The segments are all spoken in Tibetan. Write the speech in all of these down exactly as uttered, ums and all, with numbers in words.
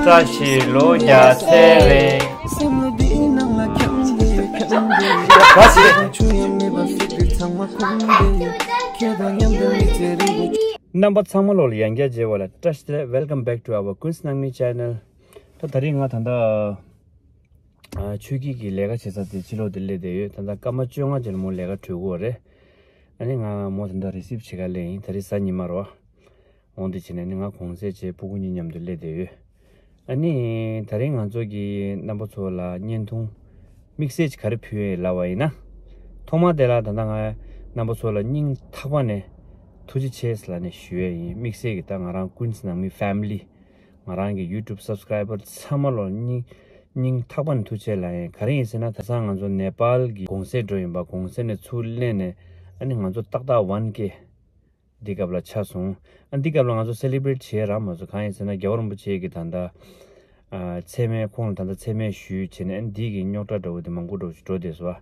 བཀྲ་ཤིས་ལོ་བརྒྱ་ཚེ་རིང་། བཀྲ་ཤིས། རྣམ་པ་ཚང་མ་ལོ་ལ་ཡང་བསྐྱར་མཇལ་བ་ལ་བཀྲ་ཤིས་བདེ་ལེགས། Welcome back to our Kunst Nangmi channel. ད་ད་རིང་ང་ད་ལྟ་ཨ་ཆོས་སྐྱིད་ཀྱི་ལས་ཀ་བྱེད་ས་དེ་ཕྱི་ལོགས་དེ་སླེབས་བསྡད་ཡོད། ད་ལྟ་སྐར་མ་བཅོ་ལྔ་ཅིག་ལ་མོ་ལས་ཀ་གྲོལ་གྱི་ཡོད་རེད། ཨ་ནི་ང་མོ་ད་ལྟ་རི་སིབ་བྱེད་ག་སླེབས་ཡིན། ད་རིང་གཟའ་ཉི་མ་རེད་བ། འོང་དེ་བྱས་ནས་ནི་ང་གུང་སེང་བྱས་སྤུ་གུ་གཉིས་མཉམ་དུ་སླེབས་བསྡད་ཡོད། ཨ་ནི་ད་རིང་ང་ཚོ་གི་རྣམ་པ་ཚོ་ལ་བརྙན་ཐུང་དམིགས་བསལ་གྱི་ག་རེ་ཕུལ་ཡིན་ལབ་པ་ཡིན་ན། ཐོག་མ་དེ་ལ་ད་ལྟ་ང་རྣམ་པ་ཚོ་ལ་སྙིང་ཐག་པ་ནས་ཐུགས་རྗེ་ཆེ་ལབ་ནས་ཞུ་ཡས་ཡིན། དམིགས་བསལ་གྱི་ད་ང་རང་ཀུན་གཟིགས་ནང་མི་ཕེ་མི་ལི། ང་རང་གི་ཡུ་ཊུབ་སབ་སི་ཀ་རའི་བར་ཚང་མ་ལོ་སྙིང་སྙིང་ཐག་པ་ནས་ཐུགས་རྗེ་ཆེ་ལབ་ཡིན། ག་རེ་ཡིན་ཟེར་ན་ད་ཆ་ང་ཚོ་ནེ་པཱལ་གྱི་གུང་སེང་འགྲོ་ཡིན་པ། གུང་སེང་ནས་ཚུར་སླེབས་ནས་ཨ་ནི་ང་ཚོ་ཏག་ཏག་ཝན་ཀེ་འདི་སྐབས་ལ་ཆགས་སོང་། ཨ་འདི་སྐབས་ལ་ང་ཚོ་སེ་ལི་བྷི་རེ་ཊི་བྱེད་རག་མ་སོང་། གང་ཡིན་ཟེར་ན་རྒྱལ་བ་རིན་པོ་ཆེ་གི་ད་ལྟ་ཨ་མཚན་སྨད་ཁོང་ལ་ད་ལྟ་མཚན་སྨད་ཞུས་བྱས་ནས་ཨ་འདི་གི་རྙོག་དྲ་འདྲ་བོ་དེ་མང་པོ་འདྲ་བོ་ཞིག་འགྲོ་བསྡད་སོང་།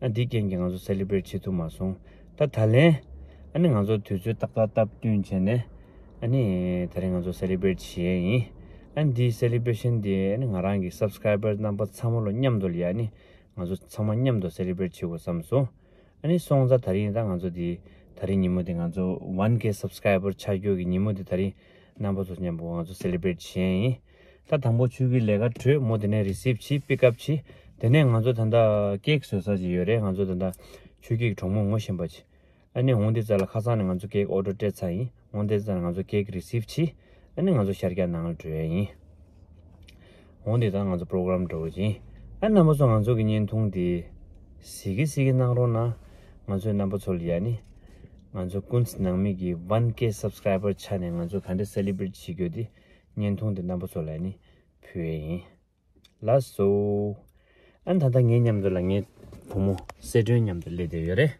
ཨ་འདི་རྐྱེན་གྱིས་ང་ཚོ་སེ་ལི་བྷི་རེ་ཊི་བྱེད་ཐུབ་མ་སོང་། ད་ད་ལན་ཨ་ནི་ང་ཚོ་དུས་ཚོད་ཏག་ཏག་སྟབས་བསྟུན་བྱས་ནས་ཨ་ནི་ད་རིང་ང་ཚོ་སེ་ལི་བྷི་རེ་ཊི་བྱེད་ཡས་ཡིན། ཨ་ནི་འདིའི་སེ་ལི་བྷི་རེ་ཤན་འདི་ཨ་ནི་ང་རང་གི་སབ་སི་ཀ་རའི་བར་རྣམ་པ་ཚང་མ་ལོ་མཉམ་དུ་ལ་ཡ་ཨ་ནི་ང་ཚོ་ཚང་མ་མཉམ་དུ་སེ་ལི་བྷི་རེ་ཊི་བྱེད་དགོས་བསམ་སོང་། ཨ་ནི་སོང་ཙང་ད་རིང་ད་ང་ཚོ་འདི་ད་རིང་ཉིན་མོ་འདི་ང་ཚོ་ཝན་ཀེ་སབ་སི་ཀ་རའི་བར་ཆགས་རྒྱུ་གི་ཉིན་མོ་འདི་ད་རིང་རྣམ་པ་ཚོ་མཉམ་པོ་ང་ཚོ་སེ་ལི་བྷི་རེ་ཊི་བྱེད་ཡས་ཡིན། ད་དང་པོ་ཆོས་སྐྱིད་ལས་ཀ་གྲོལ། མོ་དེ་ནས་རི་སིབ་བྱེད། པིག་ཨབ་བྱེད། དེ་ནས་ང་ཚོ་ད་ལྟ་ཀེག་བཟོ་ས་ཅིག་ཡོད་རེད། ང་ཚོ་ད་ལྟ་ཆོས་སྐྱིད་ཀྱི་གྲོགས་མོ་ངོ་ཤེས་པ་ཅིག་ཨ་ནི་འོང་དེ་ཙ་ལ་ཁ་སང་ནས་ང་ཚོ་ཀེག་ཨོ་ཌར་སྤྲད་ཚར་ཡིན། འོང་དེ་ཙ་ལ་ང་ཚོ་ཀེག་རི་སིབ་བྱེད། ཨ་ནི་ང་ཚོ་ཤར་རྒྱག་ནང་ལ་འགྲོ་ཡ་ཡིན། འོང་དེ་ཙ་ང་ཚོ་པོ་རོ་གྷ་རམ་འགྲོ་གི་ཡིན། ཨ་རྣམ་པ་ཚོ་ང་ཚོ་གི་བརྙན་ཐུང་དེ་གཟིགས་གི་གཟིགས་གི་གནང་རོགས་གནང་། ང་ཚོའི་རྣམ་པ་ཚོ་ལ་ཡ་ནི་ང་ཚོ་ཀུན་གཟིགས་ནང་མི་གི་ཝན་ཀེ་སབ་སི་ཀ་རའི་བར་ཆགས་ནས་ང་ཚོ་ག་འདྲ་སེ་ལི་བྷི་རེ་ཊི་བྱེད་རྒྱུ་དེ་བརྙན་ཐུང་དེ་རྣམ་པ་ཚོ་ལ་ཡ་ནི་ཕུལ་ཡས་ཡིན། ལགས་སོ། ཨ་ནི་ད་ལྟ་ངའི་མཉམ་དུ་ལ་ངའི་བུ་མོ་སེ་སྒྲོན་མཉམ་དུ་སླེབས་བསྡད་ཡོད་རེད།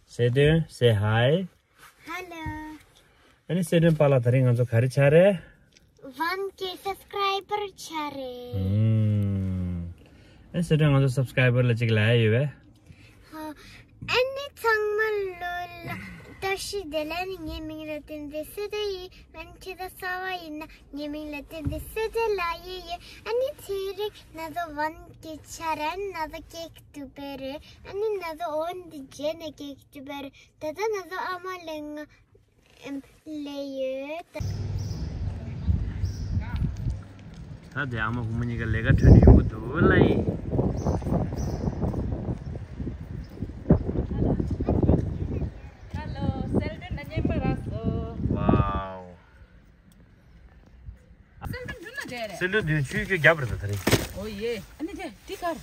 སེ་སྒྲོན། Say hi. Hello. ཨ་ནི་སེ་སྒྲོན་པཱ་ལགས་ད་རིང་ང་ཚོ་ག་རེ་ཆགས་རེད། ཝན་ཀེ་སབ་སི་ཀ་རའི་བར་ཆགས་རེད། ཨུམ། ཨ་ནི་སེ་སྒྲོན་ང་ཚོ་སབ་སི་ཀ་རའི་བར་ལ་ཅིག་ལབ་ཡ་ཡོད་པས། ཧ། ཨ་ནི་ཚང་མ་ལོ་ལ་བཀྲ་ཤིས་བདེ་ལེགས། ངའི་མིང་ལ་བསྟན་འཛིན་སེ་སྒྲོན་ཡིན། ཨ་ནི་ཁྱེད་ཚོ་གསར་པ་ཡིན་ན་ངའི་མིང་ལ་བསྟན་འཛིན་སེ་སྒྲོན་ལབ་ཡས་ཡིན། ཨ་ནི་ཚེ་རིང་ང་ཚོ་ཝན་ཀེ་ཆགས་རེད། ང་ཚོ་ཀེག་གཏུབ་པ་རེད། ཨ་ནི་ང་ཚོ་འོ་འདི་རྗེས་ནས་ཀེག་གཏུབ་པ་རེད། ད་ལྟ་ང་ཚོ་ཨ་མ་ལས་ང་ཨེམ་ལས་ཡོད། ད་དེ་ཨ་མ་བུ་མོ་གཉིས་ཀ་ལས་ཀ་འཕྲོད་ནས་ཡོང་གི་འདུག་ལབ་ཡིན། ཧ་ལོ། སེ་སྒྲོན་ན་ཉན་པ་རག་སོ། ཝའོ། སེ་སྒྲོན་མདུན་ལ་བསྡད་རེད། སེ་སྒྲོན་མདུན་ཆུ་སྐྱོ་རྒྱབ་རེད་ད་དེ་རིང་། ཨོ་ཡེ། ཨ་ནི་དེ་འདི་གར།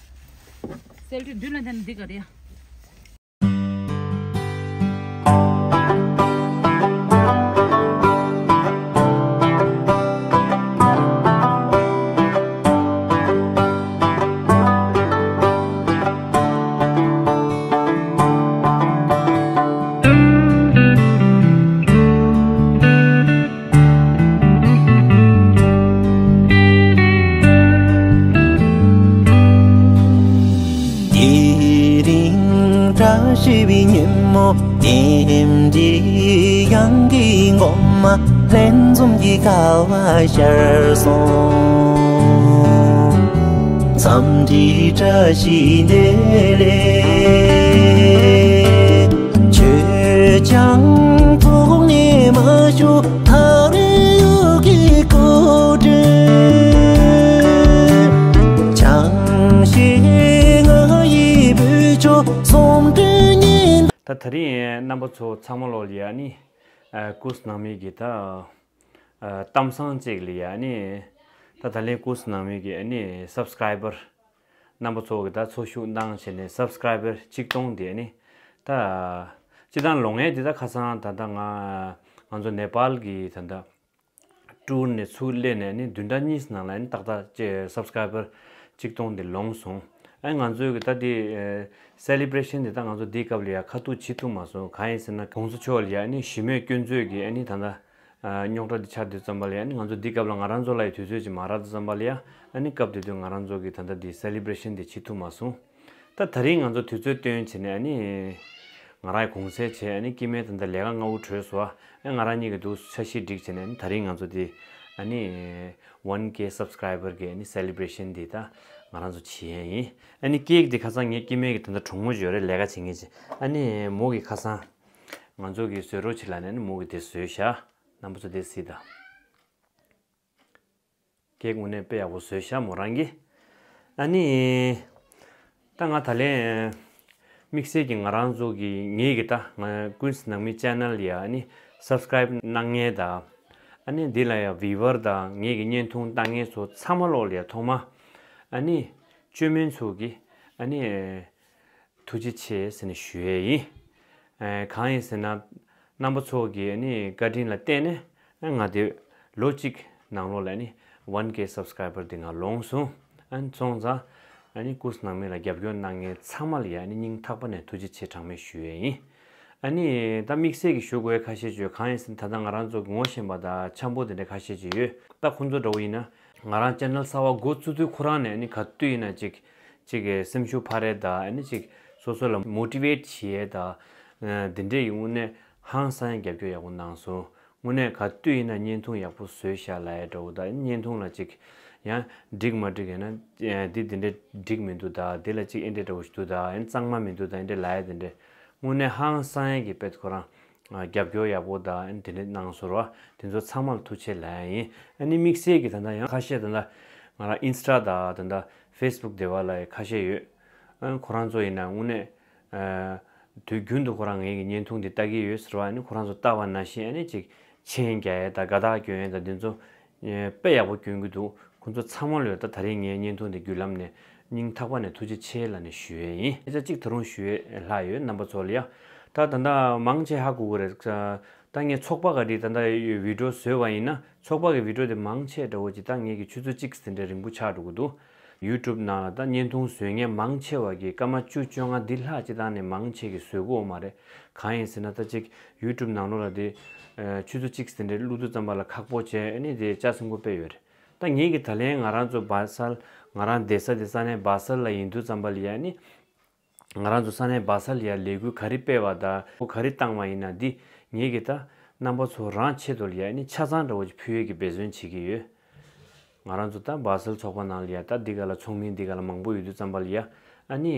སེ་སྒྲོན་མདུན་ལ་བསྡད་ན་འདི་གར་ཡ། དེ་རིང་བཀྲ་ཤིས་པའི་ཉིན་མོ། རྟེན་འབྲེལ་གཡང་གི་མགོ་མ། ལྷན་འཛོམས་ཀྱི་ཀ་བ་ཤར་སོང་། འཚམས་འདྲི་བཀྲ་ཤིས་བདེ་ལེགས། ཁྱོད་ཀྱང་ཐོག་ནས་མ་ཤོར། ཐག་རིང་ཡུལ་གྱི་སྐོར་བྲིས། ཆང་ཞིག་ང་ཡི་བུ་ཆོ་སོམ་དུ་ཉིན། ད་ད་རིང་རྣམ་པ་ཚོ་ཚང་མ་ལོ་ལ་ཡ་ནི། ཨ་ཀུན་གཟིགས་ནང་མི་གི་ད་ཨ་གཏམ་བཟང་ཅིག་ལ་ཡ་ནི། ད་ད་ལན་ཀུན་གཟིགས་ནང་མི་གི་ཨ་ནི་སབ་སི་ཀ་རའི་བར་རྣམ་པ་ཚོ་གི་ད་འཚོ་བཞུགས་གནང་བྱས་ནས་སབ་སི་ཀ་རའི་བར་གཅིག་སྟོང་དེ་ནི་ད་སྤྱི་བཏང་ལོ་ངན་དེ་ད་ཁ་སང་ད་ལྟ་ང་ང་ཚོ་ནེ་པཱལ་གི་ད་ལྟ་ཊུར་ནས་ཚུར་སླེབས་ནས་ནི་བདུན་ཕྲག་གཉིས་ནང་ལ་ནི་ཏག་ཏག་ཅེ་སབ་སི་ཀ་རའི་བར་གཅིག་སྟོང་དེ་ལོངས་སོང་། ཨ་ང་ཚོའི་གི་ད་དེ་སེ་ལི་བྷི་རེ་ཤན་དེ་ད་ང་ཚོ་འདི་སྐབས་ལ་ཡ་ཁ་ཐུག་བྱེད་ཐུབ་མ་སོང་། གང་ཡིན་ཟེར་ན་གོང་ས་མཆོག་ལ་ཡ་ནི་གཞི་མེད་སྐྱོན་བརྗོད་ཀྱི་ཨ་ནི་ད་ལྟ་རྙོག་དྲ་འདི་ཆགས་དུས་ཙམ་པ་ལ་ཡ་ནི་ང་ཚོ་འདི་སྐབས་ལ་ང་རང་ཚོ་ལ་ཡི་དུས་ཚོད་ཅིག་མ་རག་དུས་ཙམ་པ་ལ་ཡ་ཨ་ནི་སྐབས་དེ་དུས་ང་རང་ཚོ་གི་ད་ལྟ་འདི་སེ་ལི་བྷི་རེ་ཤན་འདི་བྱེད་ཐུབ་མ་སོང་། ད་ད་རིང་ང་ཚོ་དུས་ཚོད་བཏོན་བྱས་ནས་ཨ་ནི་ང་རང་གུང་སེང་བྱས། ཨ་ནི་སྐྱེ་དམན་ད་ལྟ་ལས་ཀ་སྔ་པོ་གྲོལ་སོང་། ཨ་ང་རང་གཉིས་ཀྱི་འདུག་འཆར་གཞི་སྒྲིག་བྱས་ནས་ཨ་ནི་ད་རིང་ང་ཚོ་འདི་ ཨ་ནི་one K subscriber གི་ཨ་ནི་celebration འདི་ད་ང་རང་ཚོ་བྱེད་ཡས་ཡིན། ཨ་ནི་cake འདི་ཁ་སང་ངའི་སྐྱེ་དམན་གྱི་ད་ལྟ་གྲོགས་མོ་ཅིག་ཡོད་རེད། ལས་ཀ་བྱེད་མཁན་ཅིག་ཨ་ནི་མོ་གི་ཁ་སང་ང་ཚོ་གི་བཟོས་རོགས་བྱེད་ལབ་ནས་ཨ་ནི་མོ་གི་དེ་བཟོས་བཞག་རྣམ་པ་ཚོ་དེ་གཟིགས་དང་། cake དངོས་གནས་དཔེ་ཡག་པོ་བཟོས་ཤག་མོ་རང་གིས། ཨ་ནི། ད་ང་ད་ལན། དམིགས་བསལ་གྱི་ང་རང་ཚོ་གི་ངེད་ཀྱི་ད་ང་ཀུན་གཟིགས་ནང་མི་channel ལ་ཡ་ཨ་ནི་subscribe གནང་མཁན་དང་། ཨ་ནི་འདི་ལ་ཡ་viewer དང་ངེད་ཀྱི་བརྙན་ཐུང་ལྟ་མཁན་ཚོ་ཚང་མ་ལོག་ལ་ཡ་ཐོག་མ། ཨ་ནི། བཅོས་མིན་ཚོ་གི། ཨ་ནི། ཐུགས་རྗེ་ཆེ་ཟེར་ནས་ཞུ་ཡས་ཡིན། ཨ་གང་ཡིན་ཟེར་ན། རྣམ་པ་ཚོ་གི་ཨ་ནི་བཀའ་དྲིན་ལ་བརྟེན་ནས་ཨ་ང་དེ་ལོ་གཅིག་ནང་ལོགས་ལ་ཨ་ནི་one K subscriber དེ་ང་ལོངས་སོང་། ཨ་ནི་སོང་ཙང་ཨ་ནི་ཀུན་གཟིགས་ནང་མི་ལ་རྒྱབ་སྐྱོར་གནང་མཁན་ཚང་མ་ལ་ཡ་ཨ་ནི་སྙིང་ཐག་པ་ནས་ཐུགས་རྗེ་ཆེ་གྲངས་མེད་ཞུ་ཡས་ཡིན། ཨ་ནི་ད་དམིགས་བསལ་གྱི་ཞུ་དགོས་ཁ་ཤས་ཅིག་ཡོད། གང་ཡིན་ཟེར་ན་ད་ལྟ་ང་རང་ཚོ་ངོ་ཤེས་པ་དང་འཆམ་པོ་དེ་འདྲ་ཁ་ཤས་ཅིག་ཡོད། ད་ཁོང་ཚོ་འདྲ་བོ་ཡིན་ན་ང་རང་channel གསར་པ་འགོ་བཙུགས་དུས་ཁོ་རང་ནས་ཨ་ནི་ག་དུས་ཡིན་ན་ཅིག་ཅིག་གི་སེམས་ཤུགས་འཕར་ཡས་དང་ཨ་ནི་ཅིག་སོ་སོ་ལ་motivate བྱེད་ཡས་དང་། འདི་འདྲས་ཡིན་དངོས་གནས་ཧང་སང་ཡས་རྒྱབ་སྐྱོར་ཡག་པོ་གནང་སོང་། དངོས་གནས་ག་དུས་ཡིན་ན་བརྙན་ཐུང་ཡག་པོ་བཟོས་ཤག་ལབ་ཡས་འདྲ་བོ་དང་བརྙན་ཐུང་ལ་ཅིག་ཡང་འགྲིག་མ་འགྲིག་ཡིན་ན་འདི་འདི་འདྲས་འགྲིག་མི་འདུག་དང་འདི་ལ་ཅིག་ཨེ་འདྲས་འདྲ་བོ་ཞིག་འདུག་དང་ཡང་གཙང་མ་མི་འདུག་དང་ཨེ་འདྲས་ལབ་ཡས་དེ་འདྲས་དངོས་གནས་ཧང་སང་ཡས་ཀྱི་དཔེ་ཁོ་རང་རྒྱབ་སྐྱོར་ཡག་པོ་དང་དེ་འདྲས་གནང་སོང་ར། དེ་ཚོ་ཚང་མ་ལ་ཐུགས་རྗེ་ཆེ་ལབ་ཡས་ཡིན། ཨ་ནི་དམིགས་བསལ་གྱི་ད་ལྟ་ཡང་ཁ་ཤས་ད་ལྟ་ང་རང་Insta དང་ད་ལྟ་Facebook དེ་བ་ལ་ཁ་ཤས་ཡོད། ཨ་ཁོ་རང་ཚོ་ཡིན་ན་དངོས་གནས་དུས་རྒྱུན་དུ་ཁོ་རང་ངེད་ཀྱི་བརྙན་ཐུང་འདི་ལྟ་གི་ཡོད་ཟེར་བ། ཨ་ནི་ཁོ་རང་ཚོ་ལྟ་བ་ནང་བཞིན་ཨ་ནི་ཅིག་མཆན་རྒྱག་ཡས་དང་དགའ་རྟགས་སྐྱོན་ཡས་དང་འདི་ཚོ་དཔེ་ཡག་པོ་སྐྱོན་གྱི་འདུག་ཁོ་ཚོ་ཚང་མ་ལོས་ད་ད་རེས་ངའི་བརྙན་ཐུང་འདི་བརྒྱུད་ལམ་ནས་སྙིང་ཐག་པ་ནས་ཐུགས་རྗེ་ཆེ་ལབ་ནས་ཞུ་ཡས་ཡིན། སྐད་ཆ་གཅིག་ད་རུང་ཞུ་ཡས་ལྷག་ཡོད་རྣམ་པ་ཚོ་ལ་ཡ། ད་ད་ལྟ་མང་ཆེ་ཧ་གོ་གི་རེད། ད་ངས་ཚོགས་པ་ག་རེ་ད་ལྟ་video བཟོས་པ་ཡིན་ན་ཚོགས་པ་གི་video དེ་མང་ཆེ་འདྲ་བོ་ཅིག་ད་ངེད་ཀྱི་ཆུ་ཚོད་གཅིག་ཟིན་འདྲ་རིང་པོ་ཆགས་འགྲོ་གི་འདུག YouTube ནང་ལ་ད་བརྙན་ཐུང་བཟོས་མཁན་མང་ཆེ་བ་གི་སྐར་མ་བཅུ་བཅོ་ལྔ་འདི་ལྷག་ཅིག་བཏང་ནས་མང་ཆེ་གི་བཟོ་གི་ཡོད་མ་རེད། གང་ཡིན་ཟེར་ན་ད་ཅིག་YouTube ནང་ལོགས་ལ་དེ་ཆུ་ཚོད་གཅིག་ཟིན་འདྲ་བླུག་དུས་ཙམ་པ་ལ་ཁག་པོ་བྱས་ཨ་ནི་དེ་ལྕགས་སྲིན་པོ་དཔེ་ཡོད་རེད། ད་ངེད་ཀྱི་ད་ལན་ང་རང་ཚོ་སྦ་སལ་ང་རང་བསྡད་ས་དེ་ས་གནས་སྦ་སལ་ལ་ཡིན་དུས་ཙམ་པ་ལ་ཡ་ཨ་ནི། ང་རང་ཚོ་ས་གནས་སྦ་སལ་ལ་ཡ་ལས་འགུལ་ག་རེ་སྤེལ་བ་དང་ཁོ་ག་རེ་བཏང་བ་ཡིན་ན་འདི་ངེད་ཀྱི་ད་རྣམ་པ་ཚོ་རང་ཆེད་དུ་ལ་ཡ་ནི་ཆ་ཚང་འདྲ་བོ་ཅིག་ཕུལ་ཡས་ཀྱི་འབད་བརྩོན་བྱེད་ཀྱི་ཡོད། ང་རང་ཚོ་ད་སྦ་སལ་ཚོགས་པ་ནང་ལ་ཡ་ད་འདི་ག་ལ་ཚོགས་མི་འདི་ག་ལ་མང་པོ་ཡོད་དུས་ཙམ་པ་ལ་ཡ་ཨ་ནི་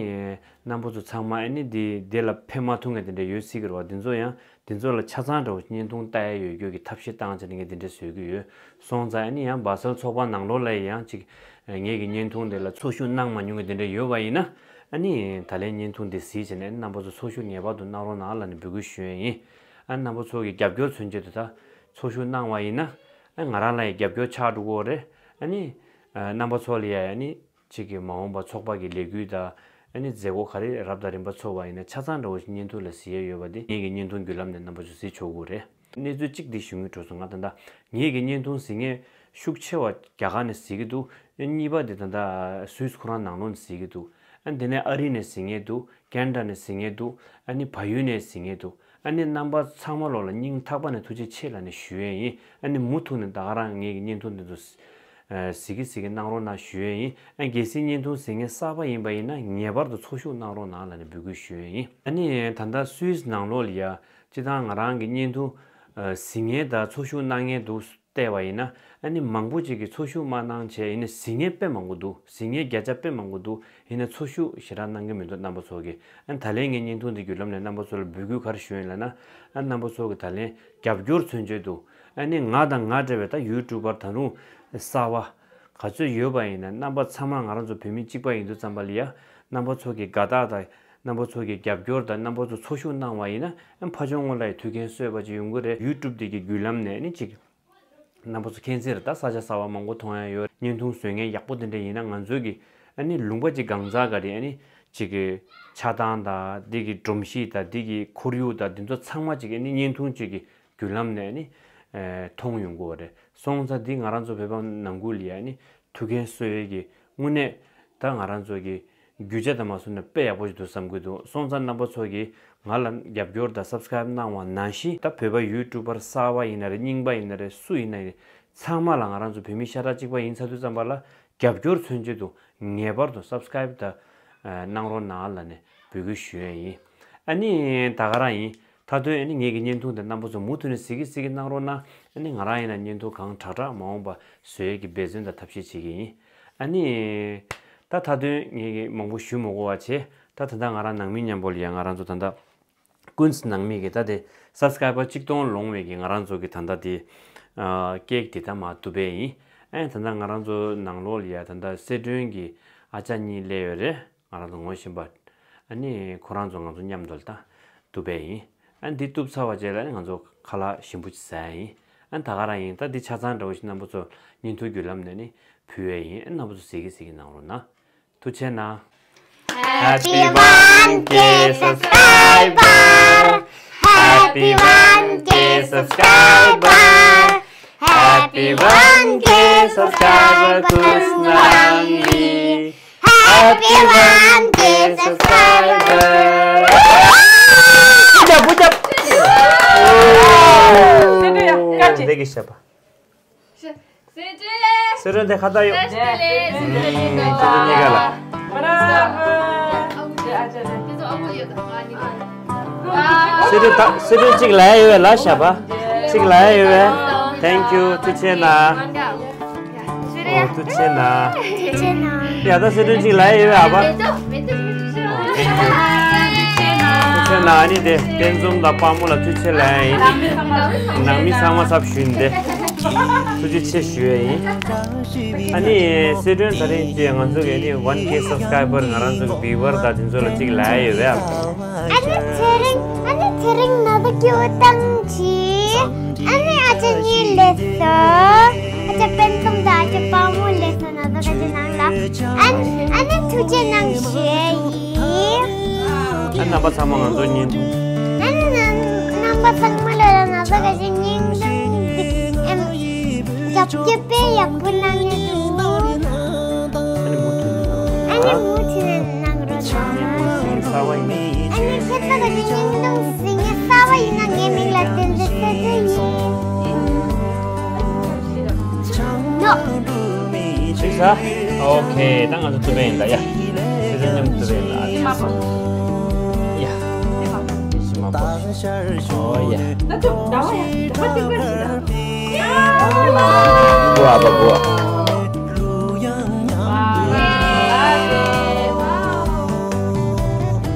རྣམ་པ་ཚོ་ཚང་མ་ཨ་ནི་འདི་འདི་ལ་ཕེབས་མ་ཐུབ་མཁན་དེ་འདྲ་ཡོད་སྲིད་ཀྱི་རེད་བ། འདི་ཚོ་ཡང་། དེ་ཚོ་ལ་ཆ་ཚང་འདྲ་བོ་བརྙན་ཐུང་ལྟ་ཡ་ཡོད་རྒྱུ་གི་ཐབས་ཤེས་བཏང་བྱས་ནས་ངས་དེ་འདྲ་བཟོས་ཀྱི་ཡོད། སོང་ཙང་ཨ་ནི་ཡང་སྦ་སལ་ཚོགས་པ་ནང་ལོགས་ལ་ཡང་ཅིག་ངེད་ཀྱི་བརྙན་ཐུང་དེ་ལ་ཚོགས་ཞུགས་གནང་མ་མྱོང་གི་དེ་འདྲ་ཡོད་པ་ཡིན་ན་ཨ་ནི་ད་ལན་བརྙན་ཐུང་དེ་གཟིགས་བྱས་ནས་རྣམ་པ་ཚོ་ཚོགས་ཞུགས་ངེས་པར་དུ་གནང་རོགས་གནང་ལབ་ནས་འབོད་སྐུལ་ཞུ་ཡ་ཡིན། ཨ་རྣམ་པ་ཚོ་གི་རྒྱབ་སྐྱོར་མཚོན་ཆེད་དུ་ད་ཚོགས་ཞུགས་གནང་བ་ཡིན་ན་ཨ་ང་རང་ལ་ཡང་རྒྱབ་སྐྱོར་ཆགས་འགྲོ་གི་རེད། ཨ་ནི་རྣམ་པ་ཚོ་ལ་ཡ་ཨ་ནི། གཅིག་གིས་མ་འོངས་པ་ཚོགས་པ་གི་ལས་འགུལ་དང་ཨ་ནི་མཛད་སྒོ་ག་རེ་རབ་དང་རིམ་པ་ཚོགས་པ་ཡིན་ན་ཆ་ཚང་འདྲ་བོ་ཞིག་བརྙན་ཐུང་ལ་གཟིགས་ཡས་ཡོད་པ་དེ་ངེད་ཀྱི་བརྙན་ཐུང་བརྒྱུད་ལམ་ནས་རྣམ་པ་ཚོ་གཟིགས་ཆོག་གི་རེད། གནས་ཚུལ་གཅིག་འདི་ཞུ་སྙིང་འདོད་སོང་། ང་ད་ལྟ་ངེད་ཀྱི་བརྙན་ཐུང་གཟིགས་མཁན་ཤུགས་ཆེ་བ་རྒྱ་གར་ནས་གཟིགས་ཀྱི་འདུག་གཉིས་པ་དེ་ད་ལྟ་སུད་སི་ཁོ་རང་ནང་ལོགས་ནས་གཟིགས་ཀྱི་འདུག་ཨ་དེ་ནས་ཨ་རི་ནས་གཟིགས་མཁན་འདུག་ཁེ་ན་ཌ་ནས་གཟིགས་མཁན་འདུག་ཨ་ནི་བལ་ཡུལ་ནས་གཟིགས་མཁན་འདུག་ཨ་ནི་རྣམ་པ་ཚང་མ་ལོག་ལ་སྙིང་ཐག་པ་ནས་ཐུགས་རྗེ་ཆེ་ལབ་ནས་ཞུ་ཡས་ཡིན། ཨ་ནི་མུ་མཐུད་ནས་ད་ག་རང་ངེད་ཀྱི་བརྙན་ཐུང་འདི་ཚོ་གཟིགས་ཀྱི་གཟིགས་ཀྱི་གནང་རོགས་གནང་ཞུ་ཡས་ཡིན། ཨ་གལ་སྲིད་བརྙན་ཐུང་གཟིགས་མཁན་གསར་པ་ཡིན་པ་ཡིན་ན་ངེས་པར་དུ་ཚོགས་ཞུགས་གནང་རོགས་གནང་ལབ་ནས་འབོད་སྐུལ་ཞུ་ཡས་ཡིན། ཨ་ནི་ད་ལྟ་སུད་སི་ནང་ལོགས་ལ་ཡ་སྤྱིར་བཏང་ང་རང་གི་བརྙན་ཐུང་གཟིགས་མཁན་དང་ཚོགས་ཞུགས་གནང་མཁན་འདུག་བལྟས་པ་ཡིན་ན་ཨ་ནི་མང་པོ་ཅིག་གིས་ཚོགས་ཞུགས་མ་གནང་བྱས་ཡིན་ན་གཟིགས་མཁན་དཔེ་མང་པོ་འདུག་གཟིགས་མཁན་བརྒྱ་ཆ་དཔེ་མང་པོ་འདུག་ཡིན་ན་ཚོགས་ཞུགས་ཞེ་དྲག་གནང་གི་མི་འདུག་རྣམ་པ་ཚོ་གིས། ཨ་ནི་ད་ལན་ངས་བརྙན་ཐུང་འདི་བརྒྱུད་ལམ་ནས་རྣམ་པ་ཚོ་ལ་འབོད་སྐུལ་ག་རེ་ཞུ་ཡིན་ལབ་ན། ཨ་རྣམ་པ་ཚོ་གིས་ད་ལན་རྒྱབ་སྐྱོར་མཚོན་བྱེད་དུ་ཨ་ནི་ང་དང་ང་འདྲ་བའི་ད་ཡུ་ཊུབ་པར་ད་རུང་གསར་པ་ག་ཚོད་ཡོད་པ་ཡིན་ན་རྣམ་པ་ཚང་མ་ང་རང་ཚོ་བོད་མི་གཅིག་པ་ཡིན་དུས་ཙམ་པ་ལ་ཡ་རྣམ་པ་ཚོ་གི་དགའ་རྟགས་དང་རྣམ་པ་ཚོ་གི་རྒྱབ་སྐྱོར་དང་རྣམ་པ་ཚོ་ཚོགས་ཞུགས་གནང་བ་ཡིན་ན་ཨ་ཕར་ཕྱོགས་ངོས་ལ་ཡ་ཐུགས་འགན་གསོས་པ་ཅིག་ཡོང་གི་རེད། ཡུ་ཊུབ་འདི་གི་བརྒྱུད་ལམ་ནས་ཨ་ནི་ཅིག་རྣམ་པ་ཚོ་མཁྱེན་གསལ་རེད། ད་ས་ཆ་གསར་པ་མང་པོ་མཐོང་ཡ་ཡོད། བརྙན་ཐུང་བཟོ་མཁན་ཡག་པོ་དེ་འདྲ་ཡིན་ན་ང་ཚོའི་གི་ཨ་ནི་ལུང་པ་ཅིག་གང་ཟག་ག་རེ་ཨ་ནི་ཅིག་གི་ཆགས་སྟངས་དང་འདི་གི་སྒྲོམ་གཞི་དང་འདི་གི་ཁོར་ཡུག་དང་འདི་ཚོ་ཚང་མ་ཅིག་ཨ་ནི་བརྙན་ཐུང་ཅིག་གི་བརྒྱུད་ལམ་ནས་ཨ་ནི་མཐོང་ཡོང་གི་ཡོད་རེད། སོང་ཙང་འདི་ང་རང་ཚོ་བོད་པ་ནང་ཁུལ་ལ་ཡ་ཨ་ནི་ཐུགས་འགན་གསོ་ཡས་ཀྱི་དངོས་གནས་ད་ང་རང་ཚོ་གི་རྒྱུ་ཆ་དང་མ་བཟུང་ན་དཔེ་ཡག་པོ་ཞིག་འདུག་བསམ་གྱི་འདུག་སོང་ཙང་རྣམ་པ་ཚོ་གིས་ང་ལ་རྒྱབ་སྐྱོར་དང་སབ་སི་ཀ་རེབ་གནང་བ་ནང་བཞིན་ད་བོད་པ་ཡུ་ཊུབ་པར་གསར་པ་ཡིན་ན་རེད། རྙིང་པ་ཡིན་ན་རེད། སུ་ཡིན་ན་ཡིན་ཚང་མ་ལ་ང་རང་ཚོ་བོད་མི་ཤ་ཁྲག་གཅིག་པ་ཡིན་ཚར་དུས་ཙམ་པ་ལ་རྒྱབ་སྐྱོར་མཚོན་བྱེད་དུ་ངེས་པར་དུ་སབ་སི་ཀ་རེབ་དང་གནང་རོགས་གནང་ལབ་ནས་འབོད་སྐུལ་ཞུ་ཡས་ཡིན། ཨ་ནི་ད་ག་རང་ཡིན། མཐའ་དོན་ཨ་ནི་ངེད་ཀྱི་བརྙན་ཐུང་དེ་རྣམ་པ་ཚོ་མུ་མཐུད་ནས་གཟིགས་ཀྱི་གཟིགས་ཀྱི་གནང་རོགས་གནང་། ཨ་ནི་ང་རང་ཡིན་ན་བརྙན་ཐུང་གང་དྲག་དྲག་མ་འོངས་པ་བཟོ་ཡས་ཀྱི་འབད་བརྩོན་དང་ཐབས་ཤེས་བྱེད་ཀྱི་ཡིན། ཨ་ནི། ད་མཐའ་དོན་ངེད་ཀྱི་མང་པོ་ཞུ་མི་དགོས་པ་བྱས། ད་ད་ལྟ་ང་རང་ནང་མི་མཉམ་པོ་ལ་ཡང་ང་རང་ཚོ་ད་ལྟ་ཀུན་གཟིགས་ནང་མི་གི་ད་དེ་སབ་སི་ཀ་རའི་བར་གཅིག་སྟོང་ལོངས་པའི་གི་ང་རང་ཚོ་གི་ད་ལྟ་དེ་ཨ་ཀེག་དེ་ད་མར་གཏུབ་པ་ཡིན། ཨ་ནི་ད་ལྟ་ང་རང་ཚོ་ནང་ལོགས་ལ་ཡ་ད་ལྟ་སི་ཁྲོན་གི་ཨ་ཅག་གཉིས་སླེབས་ཡོད་རེད། ང་རང་ཚོ་ངོ་ཤེས་པ། ཨ་ནི་ཁོ་རང་ཚོ་ང་ཚོ་མཉམ་དུ་ད་གཏུབ་པ་ཡིན། ཨ་ནི་འདི་གཏུབ་ཚར་བ་རྗེས་ལ་ནི་ང་ཚོ་ཁ་ལག་ཞིམ་པོ་ཅིག་ཟ་ཡ་ཡིན། ཨ་ནི་ད་ག་རང་ཡིན། ད་འདི་ཆ་ཚང་འདྲ་བོ་ཞིག་རྣམ་པ་ཚོ་བརྙན་ཐུང་བརྒྱུད་ལམ་ནས་ནི་ཕུལ་ཡ་ཡིན། ཨ་ནི་རྣམ་པ་ཚོ་གཟིགས་ཀྱི་གཟིགས་ཀྱི་གནང་རོགས་གནང་། ཐུགས་རྗེ་གནང་། Happy one K subscriber. Happy one K subscriber. Happy one K subscriber ཀུན་གཟིགས་ནང་མི། Happy one K subscriber. ཀུ་ཅབ་ཀུ་ཅབ། ཨོ། འདི་གི་ཤ་པ། སེ་ཏྲེ། སེ་ཏྲེ་དེ་ཁ་ཏ་ཡོད། སེ་ཏྲེ་ལེ། སེ་ཏྲེ་ལེ། སེ་ཏྲེ་གཉིས་ཀ་ལ། སེ་ཏྲེ་ད་སེ་ཏྲེ་གཅིག་ལ་ཡོད་ལ་ཤ་པ། གཅིག་ལ་ཡོད། Thank you། ཐུགས་རྗེ་གནང་། ཨོ་ཐུགས་རྗེ་གནང་། ཐུགས་རྗེ་གནང་། ཡ་ད་སེ་ཏྲེ་གཅིག་ལ་ཡོད་ཨ་པ། ཐུགས་རྗེ་གནང་། ཨ་ནི་དེ་རྟེན་འཛོམས་དང་དཔའ་མོ་ལ་ཐུགས་རྗེ་ལ་ཡིན། ནང་མི་ཚང་མ་ཚབ་ཞུས་ཏེ་ཐུགས་རྗེ་ཆེ་ཞུ་ཡ་ཡིན། ཨ་ནི་སེ་ཏྲེ་ད་རིང་དེ་ང་ཚོ་གི་ནི་one K subscriber ང་རང་ཚོ་གི་བི་ཝར་དང་དེ་ཚོ་ལ་གཅིག་ལ་ཡོད་པས། ཨ་ནི་ཚེ་རིང་། ཨ་ནི་ཚེ་རིང་ན་ད་སྐྱོ་བཏང་ཆི། ཨ་ནི་ཨ་ཅག་གཉིས་ལས་སོ། ཨ་ཅག་དཔལ་འཛོམས་དང་ཨ་ཅག་དཔའ་མོ་ལས་སོ་ན་ད་ད་ཅི་ནང་ལ། ཨ་ནི་ཨ་ནི་ཐུགས་རྗེ་གནང་ཞུ་ཡ་ཡིན། ཨ་རྣམ་པ་ཚང་མ་ང་ཚོ་བརྙན་ཐུང་། ཨ་ནི་རྣམ་པ་ཚང་མ་ལ་ན་ད་ག་ཅི་བརྙན་ཐུང་འདི་ཨེམ་རྒྱབ་སྐྱོར་དཔེ་ཡག་པོ་གནང་ཡོད་འདུག་ཨ་ནི་མུ་མཐུད་ནས་ཨ་ནི་མུ་མཐུད་ནས་གནང་རོགས་གནང་། ཨ་ནི་ཁྱེད་ཚོ་ག་ཅི་བརྙན་ཐུང་གཟིགས་མཁན་གསར་པ་ཡིན་ན་ངའི་མིང་ལ་བསྟན་འཛིན་བསྟན་འཛིན་ཡིན། ནོ། ཤེས་ས། ཨོ་ཁེ། ད་ང་ཚོ་གཏུབ་པ་ཡིན་ད་ཡ། ཤེས་ས་མཉམ་གཏུབ་པ་ཡིན་ད། ཡ། ཤི་མ་པོ། ཨོ་ཡ། ད་གཏུབ་ད་བ་ཡ། ད་བ་གཏུབ་པ་ཡིན་ད། བུ་ཨ་བ་བུ་ཨ།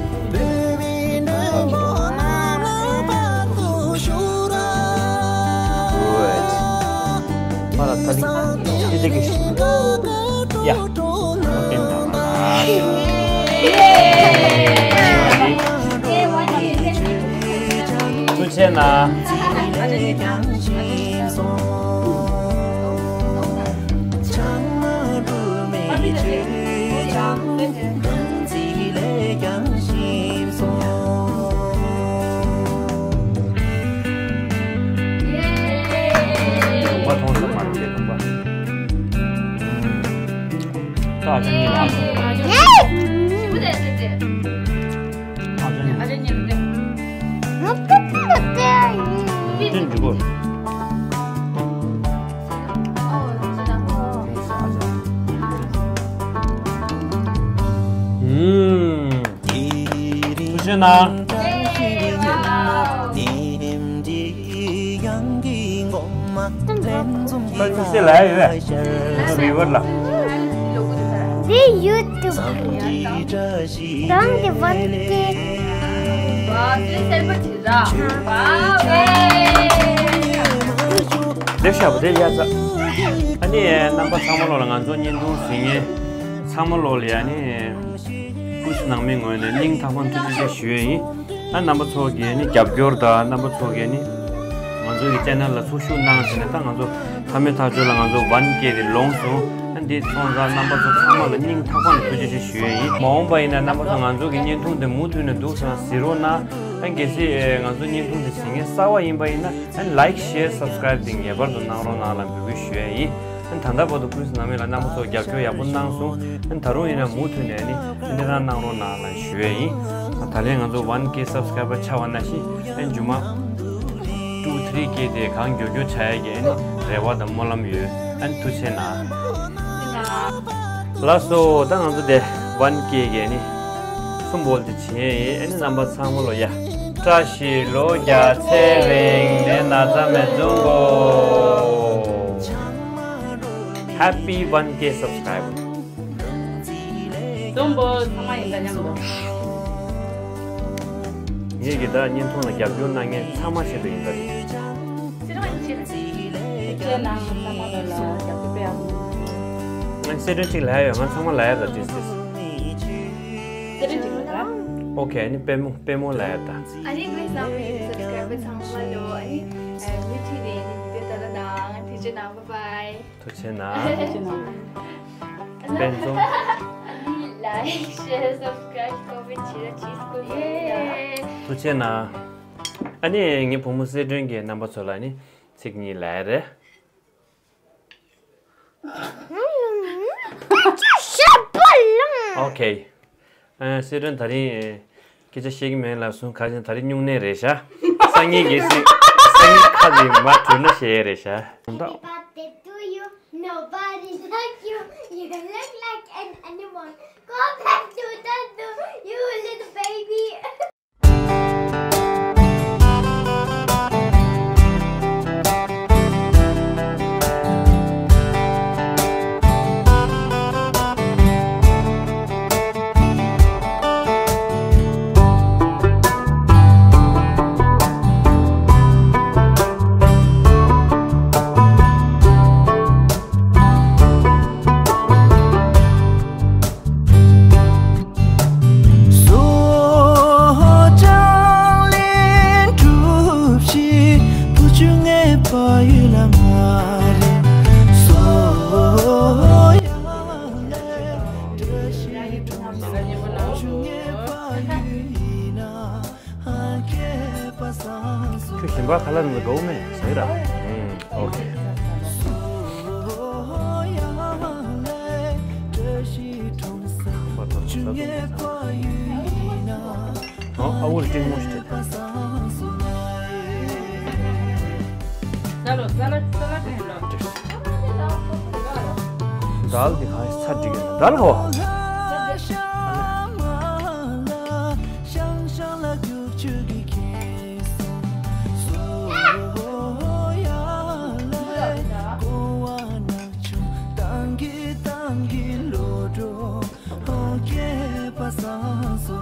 Good. ཕར་ལ་ཐ་ལི་ཤི་ཏི་གི་ཤི། ཡ། ཐུགས་རྗེ་གནང་། ཐུགས་རྗེ་གནང་། ཐུགས་རྗེ་ལ་ཡོད། བི་ཝར་ལ། འདི་ཡུ་ཊུབ། རང་གི་ཝན་ཀེ། ལེགས་ཤག་པོ་དེ་ཡ་ཚ། ཨ་ནི་རྣམ་པ་ཚང་མ་ལོ་ལ་ང་ཚོ་བརྙན་ཐུང་གཟིགས་མཁན་ཚང་མ་ལོ་ལ་ཡ་ནི། ཀུན་གཟིགས་ནང་མིའི་ངོས་ནས་སྙིང་ཐག་པ་ནས་ཐུགས་རྗེ་ཆེ་ཞུ་ཡས་ཡིན། ཨ་རྣམ་པ་ཚོ་གིས་ནི་རྒྱབ་སྐྱོར་དང་རྣམ་པ་ཚོ་གིས་ནི་ང་ཚོ་གི་ཆེ་ནལ་ལ་ཚུར་ཤུགས་གནང་བྱས་ནས། ད་ང་ཚོ་མཐའ་མའི་ཐག་གཅོད་ལ་ང་ཚོ་ཝན་ཀེ་དེ་ལོངས་སོང་། ཨ་འདི་སོང་ཙང་རྣམ་པ་ཚོ་ཚང་མ་ལ་སྙིང་ཐག་པ་ནས་ཐུགས་རྗེ་ཆེ་ཞུ་ཡས་ཡིན། མ་འོངས་པ་ཡིན་ན་རྣམ་པ་ཚོ་ང་ཚོ་གི་བརྙན་ཐུང་དེ་མུ་མཐུད་ནས་འདུག་སེ་གཟིགས་རོགས་གནང་། ཨ་གལ་སྲིད་ང་ཚོ་བརྙན་ཐུང་དེ་གཟིགས་མཁན་གསར་པ་ཡིན་པ་ཡིན་ན། ཨ་ལའིཀ་ཤེར་སབ་སི་ཀ་རའིབ་དེ་ངེས་པར་དུ་གནང་རོགས་གནང་ལ་འབོད་སྐུལ་ཞུ་ཡས་ཡིན། ཨ་ད་ལྟ་བར་དུ་ཀུན་གཟིགས་ནང་མི་ལ་རྣམ་པ་ཚོ་རྒྱབ་སྐྱོར་ཡག་པོ་གནང་སོང་། ཨ་ད་རུང་ཡིན་ན་མུ་མཐུད་ནས་ནི་ཨ་འདི་རང་གནང་རོགས་གནང་ལ་ཞུ་ཡས་ཡིན། ཨ་ད་ལན་ང་ཚོ་ཝན་ཀེ་སབ་སི་ཀ་རའིབ་པར་ཆགས་པ་ནང་བཞིན། ཨ་མཇུག་མ་ཊུ་ཐི་རི་ཀེ་དེ་གང་མགྱོགས་མགྱོགས་ཆགས་ཡས་ཀྱི་ཨ་ནི་རེ་བ་དང་སྨོན་ལམ་ཡོད། ཨ་ནི་ཐུགས་རྗེ་གནང་། ལགས་སོ། ད་ང་ཚོ་དེ་ཝན་ཀེ་གི་ཨ་ནི་སུམ་བོལ་དེ་བྱེད་ཡས་ཡིན། ཨ་ནི་རྣམ་པ་ཚང་མ་ལོ་ཡ། བཀྲ་ཤིས་ལོ་བརྒྱ་ཚེ་རིང་ནས་ན་ཚ་མེད་འཛོམས་པོ། Happy one K subscriber། འཛོམས་པོ་ཚང་མ་ཡིན་ད་མཉམ་དུ། ངེད་ཀྱི་ད་བརྙན་ཐུང་ལ་རྒྱབ་སྐྱོར་གནང་མཁན་ཚང་མ་ཆེད་དུ་ཡིན་ད། ཚེ་རིང་ཨ་ནི་ཆེད་དུ་ཡིན། ཁྱེད་ནང་ཚང་མ་ལ་ལ་རྒྱབ་སྐྱོར་སྤེལ་ཡག་ང་སེ་ཏྲན་གཅིག་ལ་ཡོད། ང་ཚང་མ་ལ་ཡོད་ད། ཏིས་ཏིས། སེ་ཏྲན་གཅིག་ལ་ཡོད། ཨོ་ཁེ། ཨ་ནི་པད་མོ། པད་མོ་ལ་ཡོད་ད། ཨ་ནི་ངའི་བཟང་བའི་སབ་སི་ཀ་རའི་བར་ཚང་མ་ལ་ཨ་ནི་ཨ་མུ་མཐུད་ནས་ཨ་ནི་བི་ཌི་ཡོ་ལྟ་ལ་གནང་། ཐུགས་རྗེ་གནང་། བྷའི་བྷའི། ཐུགས་རྗེ་གནང་། ཐུགས་རྗེ་གནང་། དཔལ་འཛོམས། ཨ་ནི་ལའིཀ་ཤེར་སབ་སི་ཀ་རའིབ་ཀོ་མེན་ཊི་བྱེད་ར་ཅིས་ཀོ་ཡེ། ཐུགས་རྗེ་གནང་། ཨ་ནི་ངའི་བུ་མོ་སེ་ཏྲན་གྱི་རྣམ་པ་ཚོ་ལ་ནི་ཚིག་གཉིས་ལབ་ཡ་རེད། ཨོ་ཁེ། ཨ། སེ་ཏྲན་ད་རིང་སྐད་ཆ་བཤད་ཀྱི་མེད་ལབ་སོང་། ག་ཅིག་ད་རིང་སྨྱུང་གནས་རེད་ཤག་སང་ཉིན་གལ་སྲིད་སང་ཉིན་ཁ་ལ་མ་གྲོལ་ན་བཤད་ཡས་རེད་ཤག Happy birthday to you. Nobody like you. You look like an animal. Go back to the zoo. You little baby. ཁྱོད་གཞན་པ་ཁ་ལག་འདི་འགྲོ་མེད་ཟེར་ར། ཨུམ། ཨོ་ཁེ། ཨ་ཁུ་ལ་ཏིང་མོ་ཞིག་སྟེར། དཱལ་འདི་གང་ཚ་འགྲིག་གི་འདུག་དཱལ་ག་བ།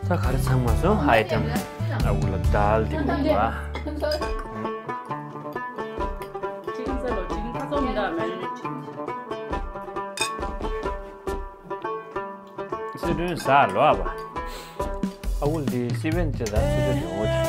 ད་ག་རེ་ཚང་མ་སོང་། ཨའི་ཊམ། ཨ་ཁུ་ལ་དཱལ་འདི་མོ་བ། སི་ཏྲོན་ཟ་ལོ་ཨ་བ། ཨ་ཁུ་འདི་སི་པན་ཅེ་ད་སི་ཏྲོན་འོ་ཅི།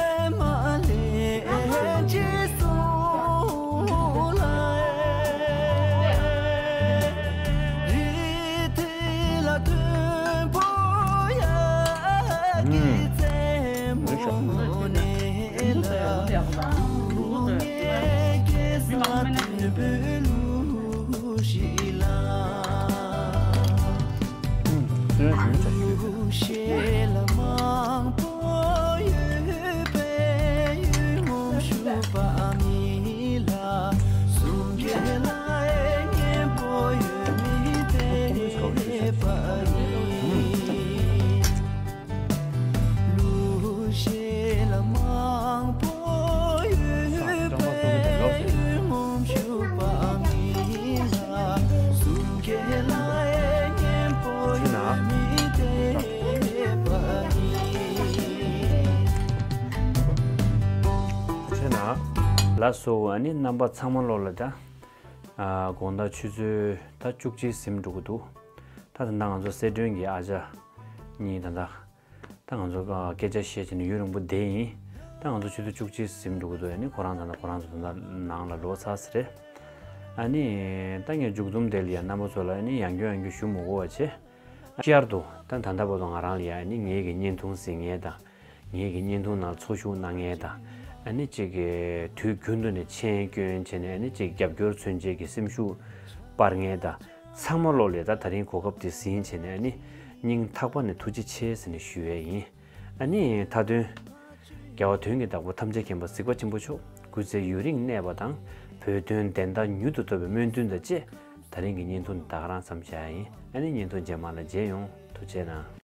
ལགས་སོ། ཨ་ནི་རྣམ་པ་ཚང་མ་ལོ་ལ་ད། ཨ། དགོང་དག་ཆུ་ཚོད་ད་བཅུ་གཅིག་ཟིན་འགྲོ་གི་འདུག་ད་ད་ལྟ་ང་ཚོ་སི་ཏྲོན་གྱི་ཨ་ཅག་གཉིས་ད་ད། ད་ང་ཚོ་ཨ་སྐད་ཆ་བཤད་བྱས་ནས་ཡུན་རིང་པོ་བསྡད་ཡིན། ད་ང་ཚོ་ཆུ་ཚོད་བཅུ་གཅིག་ཟིན་འགྲོ་གི་འདུག་ཨ་ནི་ཁོ་རང་ད་ལྟ་ཁོ་རང་ཚོ་ད་ལྟ་ནང་ལ་ལོག་ཚར་ས་རེད། ཨ་ནི་ད་ངས་མཇུག་སྡོམ་དེ་ལ་ཡ་རྣམ་པ་ཚོ་ལ་ཨ་ནི་ཡང་བསྐྱར་ཡང་བསྐྱར་ཞུ་མི་དགོས་པ་བྱས། བསྐྱར་དུ་ད་ད་ལྟ་བར་དུ་ང་རང་ལ་ཡ་ཨ་ནི་ངེད་ཀྱི་བརྙན་ཐུང་གཟིགས་མཁན་དང་། ངེད་ཀྱི་བརྙན་ཐུང་ནང་འཚོ་བཞུགས་གནང་མཁན་དང་། ཨ་ནི་གཅིག་གི་དུས་རྒྱུན་དུ་ནས་མཆན་སྐྱོན་བྱས་ནས་ཨ་ནི་གཅིག་རྒྱབ་སྐྱོར་མཚོན་བྱེད་ཀྱི་སེམས་ཤུགས་སྤར་མཁན་དང་། ཚང་མ་ལོག་ལས་ད་ད་རིང་གོ་སྐབས་དེ་ཟིན་བྱས་ནས་ཨ་ནི་སྙིང་ཐག་པ་ནས་ཐུགས་རྗེ་ཆེ་ཟེར་ནས་ཞུ་ཡས་ཡིན། ཨ་ནི་མཐའ་དོན། རྒྱལ་བ་དོན་གྱི་བདག་པོ་ཐམས་ཅད་མཁྱེན་པ་གཟིགས་པ་ཆེན་པོ་མཆོག་སྐུ་ཚེ་ཡུན་རིང་གནས་པ་དང་། བོད་དོན་བདེན་མཐའ་མྱུར་དུ་ཐོབ་པའི་སྨོན་འདུན་དང་བཅས། ད་རིང་གི་བརྙན་ཐུང་འདི་ད་ག་རང་མཚམས་བཞག་ཡིན། ཨ་ནི་བརྙན་ཐུང་རྗེས་མ་ལ་མཇལ་ཡོང་། ཐུགས་རྗེ་གནང་།